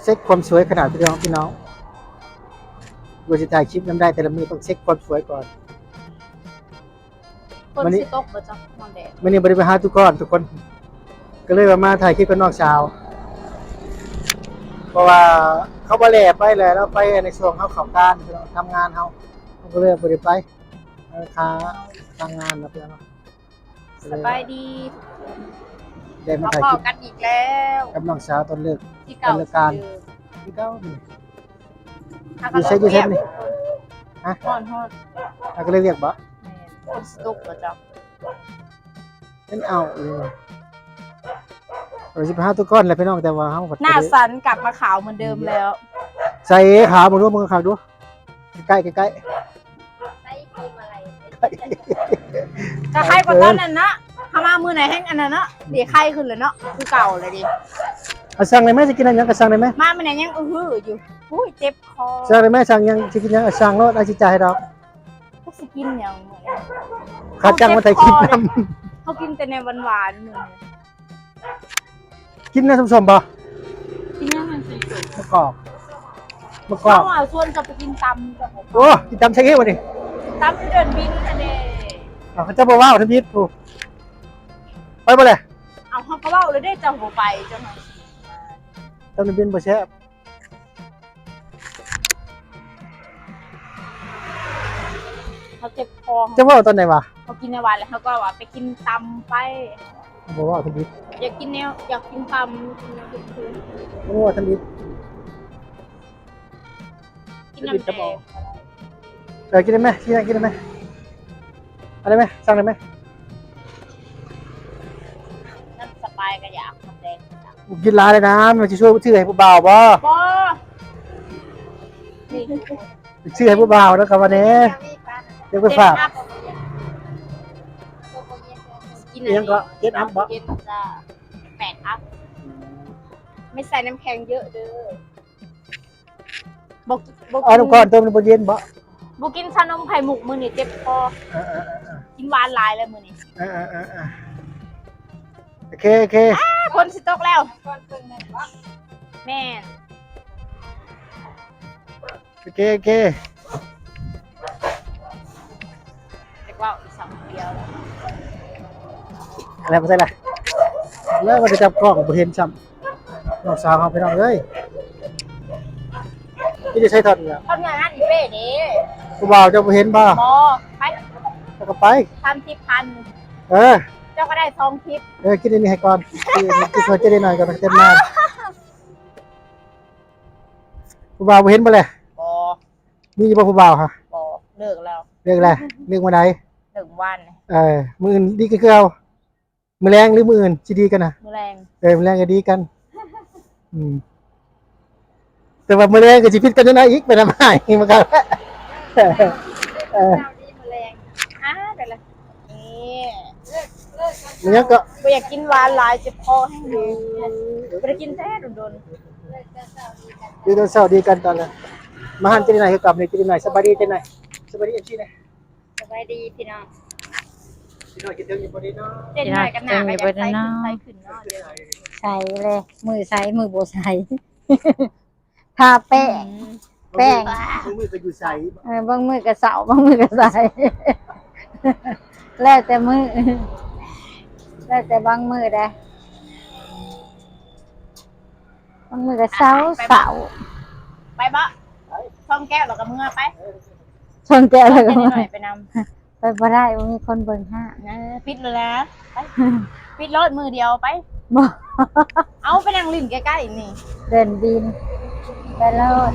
ເຊັກຄວາມສວຍຂະໜາດ ພີ່ນ້ອງ ພີ່ນ້ອງ ກວ່າຊິຖ່າຍຄລິບນຳໄດ້ແຕ່ລະມື້ ຕ້ອງເຊັກຄວາມສວຍກ່ອນ. ຝົນຊິຕົກບໍ່ຈັກ ຮ້ອນແດດ. ມື້ນີ້ບໍ່ໄດ້ໄປຫາຕຸກອນທຸກຄົນ ກໍເລີຍວ່າມາຖ່າຍຄລິບກັບນ້ອງສາວ ເພາະວ່າເຂົາບໍ່ແລ່ໄປແລ້ວ ລາວໄປໃນຊ່ວງເຮົາເຂົ້າການ ທຳງານເຮົາ ເຮົາກໍເລີຍບໍ່ໄດ້ໄປ ເອີ ຄາທາງງານເນາະ ພີ່ນ້ອງເນາະ. ສະບາຍດີທຸກຄົນ ໄດ້ມາຖ່າຍຄລິບກັນອີກແລ້ວ ກັບນ້ອງສາວຕອນເລີກ ຕອນເລີກການ ຄືເກົ່າ. ຢູ່ໃສ ຢູ່ໃສມື້ນີ້? ຮະ? ຮ້ອນໆ ຫາກໍເລີຍວຽກບໍ່? ແມ່ນ ຝົນຊິຕົກບໍ່ຈັກ ເຫັນເອົາຢູ່ ເອີ ຊິໄປຫາຕຸກອນແຫຼະ ພີ່ນ້ອງ ແຕ່ວ່າເຮົາ ໜ້າສັນກັບມາຂາວເໝືອນເດີມແລ້ວ. ໃສ່ຂາເບິ່ງດູ ເບິ່ງຄັກໆດູ ໃກ້ໆ ໃກ້ໆ ໃສ່ຄຣີມອະໄລ ກໍໄຄກວ່າຕອນນັ້ນເນາະ ເຮົາມາມື້ໃດແຮ່ງອັນນັ້ນເນາະ ດີ ໄຄຂຶ້ນແລ້ວເນາະ ຄືເກົ່າແລ້ວເດ. ເອົາ ສັ່ງໄດ້ໄໝ? ຊິກິນອັນຫຍັງກໍສັ່ງໄດ້ໄໝ? ມາມື້ໃດຍັງອືຫືຢູ່ ອຸ້ຍ ເຈັບຄໍ. ສັ່ງໄດ້ໄໝ? ສັ່ງຫຍັງ? ຊິກິນຫຍັງ? ເອົາ ສັ່ງໂລດ ອ້າຍຊິຈ່າຍໃຫ້ດອກ. ຈັກຊິກິນຫຍັງມື້ນີ້ ຂ້າຈ້າງມາຖ່າຍຄລິບນຳ. ເຮົາກິນແຕ່ແນວຫວານໆ ມື້ນີ້. ກິນນ້ຳສົ້ມໆບໍ່? ກິນນ້ຳມັນສົມໆ ໝາກກອກ ໝາກກອກ. ເຮົາວ່າຊວນເຈົ້າໄປກິນຕຳ ເຈົ້າບໍ່ໄປ. ໂອ້ ກິນຕຳໃສ່ເອວະນີ້? ຕຳເດີ່ນບິນຫັ້ນເດ້. ອ້າວ ເຂົາເຈົ້າບໍ່ເວົ້າທຳອິດພຸ້ນ ໄປບໍ່ແລະ? ເອົາ ເຮົາກໍເວົ້າແລ້ວເດ້ ເຈົ້າບໍ່ໄປ ເຈົ້າ. ຕຳເດີ່ນບິນບໍ່ແຊບ. ເຮົາເຈັບຄໍ. ເຈົ້າເວົ້າຕອນໃດວະ? ເຮົາກິນແນວຫວານແລ້ວ ເຮົາກໍວ່າໄປກິນຕຳໄປ. ບໍ່ເວົ້າທຳອິດ. ຢາກກິນແນວ ຢາກກິນຕຳ ກິນແນວເຜັດໆ. ບໍ່ເວົ້າທຳອິດ. ກິນນ້ຳແດງ. ເອີ ກິນໄດ້ໄໝ? ກິນໄດ້ ກິນໄດ້ໄໝ? ເອົາໄດ້ໄໝ? ສັ່ງໄດ້ໄໝ? ນ້ຳສະປາຍກໍຢາກ ນ້ຳແດງ. ກິນຫຼາຍແລ້ວນະ ມັນຊິຊື້ ຊື້ໃຫ້ຜູ້ບ່າວບໍ່? ບໍ່. ຊື້ໃຫ້ຜູ້ບ່າວນະ ຄຳວ່າແດ່ ຢາກໄປຝາກ. ກິນຫຍັງກໍ ເຈັດອັບບໍ່? ເຢັນຈ້າ ແປດອັບ. ອືມ ໄມ່ໃສ່ນ້ຳແຂງເຍີະເດີ. ບໍ່ກິນ ບໍ່ກິນ. ເອົານ້ຳກ້ອນຕົ້ມ ບໍ່ເຢັນບໍ່? ບໍ່ກິນຊານົມໄຂ່ມຸກ ມື້ນີ້ເຈັບຄໍ. ເອີໆໆໆ ກິນຫວານຫຼາຍແລ້ວມື້ນີ້. ເອີໆໆໆ ໂອເຄ ໂອເຄ. ອ້າ ຝົນຊິຕົກແລ້ວ. ແມ່ນ. ໂອເຄ ໂອເຄ. ຈັກເວົ້າອີກສຳດຽວ. ແລ້ວໄປໃສລະ? ແລ້ວບໍ່ໄດ້ຈັບກ້ອງ ບໍ່ເຫັນຊ້ຳ. ນ້ອງສາວເຮົາ ພີ່ນ້ອງເອີຍ. ນີ້ຈະໃຊ້ທ່ອນນີ້ລະ ທ່ອນງານອີເປ້ເດ້. ຜູ້ບ່າວເຈົ້າບໍ່ເຫັນບໍ່? ບໍ່. ໄປ ເຈົ້າກໍໄປ. ສາມສິບພັນ. ເອີ ເຈົ້າກໍໄດ້ສອງສິບ. ເອີ ກິນອັນນີ້ໃຫ້ກ່ອນ. ກິນ ກິນເຂົ້າເຈົ້າໄດ້ໜ້ອຍກ່ອນ ເຕັມມາ. ຜູ້ບ່າວບໍ່ເຫັນບໍ່ແລະ? ບໍ່. ມີຢູ່ບໍ່ຜູ້ບ່າວຫະ? ບໍ່. ເລີກແລ້ວ. ເລີກແລ້ວ? ເລີກມື້ໃດ? ເລີກມື້ວານນີ້. ເອີ ມື້ອື່ນດີຄືເກົ່າ. ມື້ແລງຫຼືມື້ອື່ນຊິດີກັນນະ? ມື້ແລງ. ເອີ ມື້ແລງກໍດີກັນ. ອືມ ແຕ່ວ່າມື້ແລງກໍຊິຜິດກັນຈັ່ງໃດອີກ ໄປນຳອ້າຍມັນກໍ. ເອີ ເຊົ້າດີມື້ແລງ. ອ້າ ໄດ້ລະ. ນີ້ ມັນຍັງກໍ ບໍ່ຢາກກິນຫວານຫຼາຍ ເຈັບຄໍແຮງເດ. ບໍ່ໄດ້ກິນແທ້ດົນໆ. ດີຕອນເຊົ້າດີກັນຕອນແລງ. ມາຫັນເຈດີໄນຄືເກົ່ານີ້ ເຈດີໄນ. ສະບາຍດີເຈດີໄນ. ສະບາຍດີເອັຟຊີແດ່. ສະບາຍດີພີ່ນ້ອງ. ເຈດີໄນຄິດເຖິງຢູ່ບໍ່ເດເນາະ? ເຈດີໄນກໍໜ້າວ່າຢາກໃສ່ຂຶ້ນ ໃສ່ຂຶ້ນເນາະ. ໃສ່ແຫຼະ ມື້ໃສ່ມື້ບໍ່ໃສ່ ທາແປ້ງ. ອືມ ແປ້ງ ບາງມື້ກໍຢູ່ໃສ. ເອີ ບາງມື້ກໍເຊົາ ບາງມື້ກໍໃສ່ ແລ້ວແຕ່ມື້ ແລ້ວແຕ່ບາງມື້ເດ້. ບາງມື້ກໍເຊົາ ໄປ ໄປ ເຊົາ. ໄປບໍ່? ໄປ ສອງແກ້ວແລ້ວກໍເມືອໄປ. ເອີ ສອງແກ້ວແລ້ວກໍເມືອ ໄປນຳ. ໄປບໍ່ໄດ້ ບໍ່ມີຄົນເບິ່ງຮ້ານ. ເອີ ປິດໂລດແລ້ວ. ໄປ ປິດໂລດ ມື້ດຽວໄປ. ບໍ່ ເອົາ ໄປນັ່ງຫຼິ້ນໃກ້ໆນີ້. ເດີ່ນບິນໄປໂລດ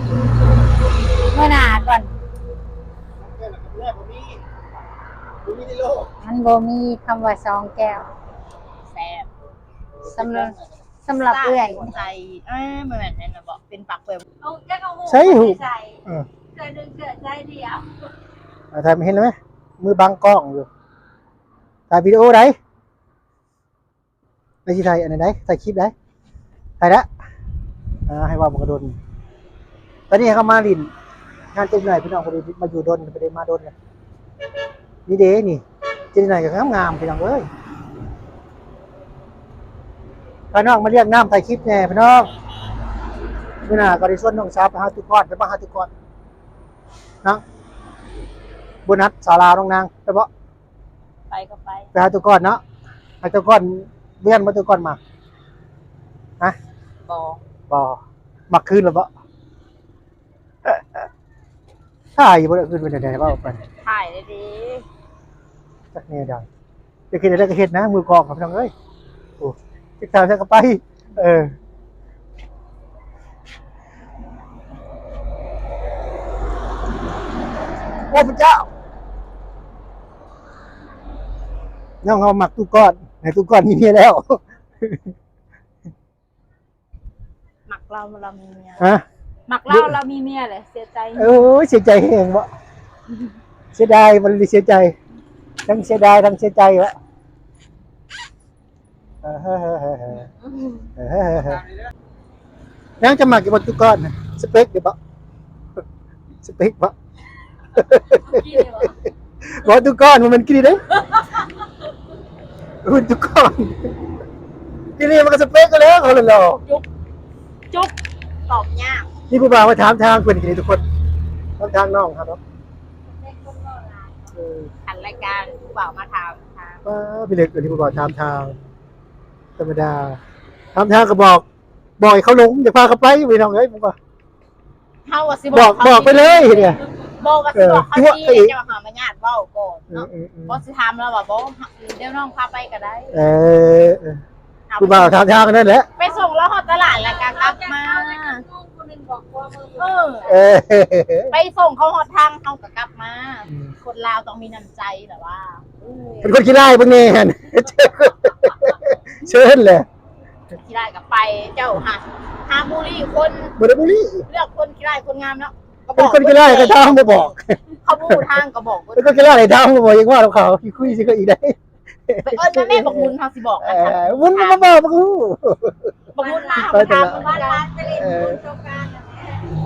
ມື້ໜ້າກ່ອນ. ມັນບໍ່ມີຄຳວ່າສອງແກ້ວ. ແຊບ ສຳລັບ ສຳລັບເອື້ອຍ. ໃສ່ ເອີ ບໍ່ແມ່ນແມ່ນນະບໍ ເປັນປາກເປືອຍ. ໃສ່ຫູ ເອີ ເທື່ອໜຶ່ງເທື່ອໃສ່ດຽວ. ອ່າ ຖ່າຍ ເຫັນແລ້ວໄໝ? ມືບັງກ້ອງຢູ່. ຖ່າຍວິດີໂອໃດ? ໄປຊິຖ່າຍອັນນັ້ນໃດ? ຖ່າຍຄລິບໃດ? ຖ່າຍລະ. ອ່າ ໃຫ້ເວົ້າມັນກະດົນ. ຕອນນີ້ເຮົາມາຫຼິ້ນງານເຈັດໜ້ອຍ ພີ່ນ້ອງ ບໍ່ໄດ້ມາຢູ່ດົນ ບໍ່ໄດ້ມາດົນ. ນີ້ເດ້ ນີ້ ເຈັດໜ້ອຍກໍງາມໆ ພີ່ນ້ອງເອີຍ. ພານ້ອງມາລຽກນ້ຳຖ່າຍຄລິບແດ່ພີ່ນ້ອງ. ມື້ໜ້າກໍໄດ້ຊວນນ້ອງສາວໄປຫາຕູ້ກ້ອນ ໄປຫາຕູ້ກ້ອນເນາະ. ໂບນັດສາວລາວນ້ອງນາງ ໄປບໍ່? ໄປກໍໄປ ໄປຫາຕູ້ກ້ອນເນາະ. ໃຫ້ຕູ້ກ້ອນ ວຽນບໍ່ຕູ້ກ້ອນມາ? ຮະ? ບໍ່ ບໍ່. ມັກຄືນແລ້ວບໍ່? ຖ້າຢູ່ບໍ່ໄດ້ຄືນເປັນແນວໃດ ເວົ້າໄປ. ຖ່າຍໄດ້ດີ ຈັກແນວໃດ. ຈະເຮັດແນວໃດກໍເຮັດນະ ມືກອງ ພີ່ນ້ອງເອີຍ. ໂອ້ ຈັກຖາມໃສກໍໄປ. ເອີ ໂອ້ ພະເຈົ້າ ນ້ອງເຮົາມັກຕູ້ກ້ອນ ໃຫ້ຕູ້ກ້ອນມີເມຍແລ້ວ. ມັກລາວ ລາວມີເມຍ. ຮະ? ມັກລາວ ລາວມີເມຍແຫຼະ ເສຍໃຈ. ໂອ້ຍ ເສຍໃຈແຮງບໍ? ເສຍດາຍ ບໍ່ໄດ້ເສຍໃຈ ທັງເສຍດາຍ ທັງເສຍໃຈບໍ? ຍັງຈະມັກຢູ່ບໍ່ຕູ້ກ້ອນ? ສະເປັກຢູ່ບໍ? ສະເປັກບໍ? ບໍ່ ຕູ້ກ້ອນ ບໍ່ແມ່ນກິລິເດ້ ເປັນຕູ້ກ້ອນ. ກິລິມັນກໍສະເປັກກັນແລ້ວ ເຂົາຫຼໍ່ໆ. ຈຸກ ຈຸກ ຕອບຍາກ. ມີຜູ້ບ່າວມາຖາມທາງເພິ່ນກິລິທຸກຄົນ ຖາມທາງນ້ອງເຮົາເນາະ. ເອີ ອັນລາຍການຜູ້ບ່າວມາຖາມທາງ. ປ້າ ພີ່ເລັກ ອັນນີ້ຜູ້ບ່າວຖາມທາງ ທຳມະດາ ຖາມທາງກໍບອກ ບອກໃຫ້ເຂົາຫຼົງ ຢ່າພາເຂົາໄປ ພີ່ນ້ອງເອີຍ. ເຮົາວ່າຊິບອກ ບອກ ບອກໄປເລີຍເດ. ບອກວ່າຊິບອກເຂົາ ເອີ ເຈົ້າຫາມາຍາດເວົ້າກ່ອນເນາະ. ເອີ ເອີ ເອີ ບໍ່ຊິຖາມລາວວ່າ ບໍ່ ດຽວນ້ອງພາໄປກໍໄດ້. ເອີ ເອີ ຜູ້ບ່າວຖາມທາງນັ້ນແຫຼະ ໄປສົ່ງລາວຮອດຕະຫຼາດແລ້ວກໍກັບມາ. ເອີ ເອີ ໄປສົ່ງເຂົາຮອດທາງ ເຮົາກໍກັບມາ. ອືມ ຄົນລາວຕ້ອງມີນ້ຳໃຈແຫຼະວ່າ. ເອີ ເປັນຄົນຂີ້ຮ້າຍເບິ່ງແດ່ຫັ້ນ ເຊີນແຫຼະ. ຂີ້ຮ້າຍກໍໄປ ເຈົ້າຫາ ຫາບູລີຄົນ ບໍ່ໄດ້ບູລີ ເລືອກຄົນຂີ້ຮ້າຍຄົນງາມເນາະ. ເປັນຄົນຂີ້ຮ້າຍກໍທາງບໍ່ບອກ ເຂົາບໍ່ຮູ້ທາງກໍບອກ. ເປັນຄົນຂີ້ຮ້າຍທາງບໍ່ບອກ ຍັງວ່ານຳເຂົາ ຂີ້ຄຸຍຊິເຂົາອີກໄດ໋. ໄປເອີ້ນນຳແມ່ບັກບຸນ ເຮົາຊິບອກ. ເອີ ບຸນມາບອກ ບໍ່ຮູ້ ບັກບຸນມາ ເຮົາໄປຖາມເພິ່ນ. ເອີ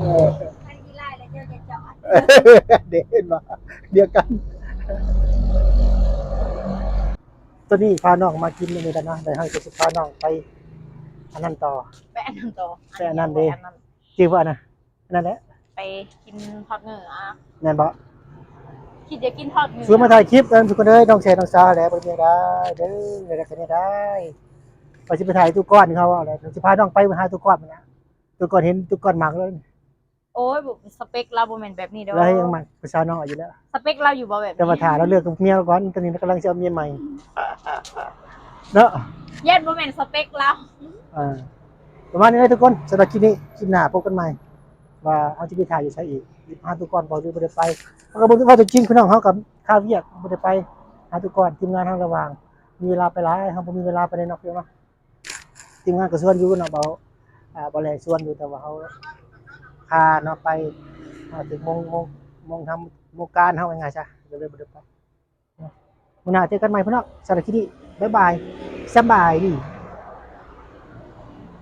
ເອີ ເດ້ ເຫັນບໍ່ ດຽວກັນ. ຕອນນີ້ພານ້ອງມາກິນອັນນີ້ແລ້ວນະ ແລ້ວເຮົາກໍຊິພານ້ອງໄປອັນນັ້ນຕໍ່ ໄປອັນນັ້ນຕໍ່ ໄປອັນນັ້ນເດ້. ຈື່ບໍ່ອັນນັ້ນ? ອັນນັ້ນແຫຼະ ໄປກິນທອດເງືອ. ແມ່ນບໍ່? ຄິດຢາກກິນທອດເງືອ. ຊວນມາຖ່າຍຄລິບນຳທຸກຄົນເອີຍ ນ້ອງແຊນ້ອງສາວແຫຼະ. ບໍ່ມີແນວໃດເດີ ແນວໃດກໍແນວໃດ ວ່າຊິໄປຖ່າຍຕູ້ກ້ອນ ເຂົາເວົ້າແລ້ວ ຊິພານ້ອງໄປຫາຕູ້ກ້ອນນະ. ຕູ້ກ້ອນເຫັນຕູ້ກ້ອນມັກເລີຍ. ໂອ້ຍ ສະເປັກລາວບໍ່ແມ່ນແບບນີ້ດອກ. ລາວຍັງມັກຜູ້ສາວນ້ອຍຢູ່ແລ້ວ. ສະເປັກລາວຢູ່ບໍ່ແບບນີ້? ແຕ່ວ່າຖ້າລາວເລີກກັບເມຍລາວກ່ອນ ຕອນນີ້ລາວກຳລັງຊິເອົາເມຍໃໝ່ເນາະ. ຢ້ານບໍ່ແມ່ນສະເປັກລາວ. ເອີ ປະມານນີ້ເດີທຸກຄົນ. ສຳລັບຄລິບນີ້ ຄລິບໜ້າພົບກັນໃໝ່ ວ່າເຮົາຊິໄປຖ່າຍຢູ່ໃສອີກ ຫາຕູ້ກ້ອນບໍ່ ຫຼືບໍ່ໄດ້ໄປ. ເຮົາກໍເບິ່ງເວົ້າຕົວຈິງ ພີ່ນ້ອງເຮົາກໍຄາວຽກບໍ່ໄດ້ໄປຫາຕູ້ກ້ອນ. ທີມງານເຮົາລະຫວ່າງ ມີເວລາໄປຫຼາຍ ເຮົາບໍ່ມີເວລາໄປໄດ້ເນາະ ພີ່ນ້ອງເນາະ. ທີມງານກໍຊວນຢູ່ເນາະ ເບົາ ອ່າ ເບົາແຫຼຊວນຢູ່ ແຕ່ວ່າເຮົາຄາເນາະ ໄປ ອ່າ ເຖິງໂມງ ໂມງ ໂມງທຳ ໂມງການເຮົາ ງ່າຍໆຊະ ກໍເລີຍບໍ່ໄດ້ໄປ. ມື້ໜ້າເຈີກັນໃໝ່ພີ່ນ້ອງ. ສຳລັບຄລິບນີ້ ບາຍບາຍ ສະບາຍດີ.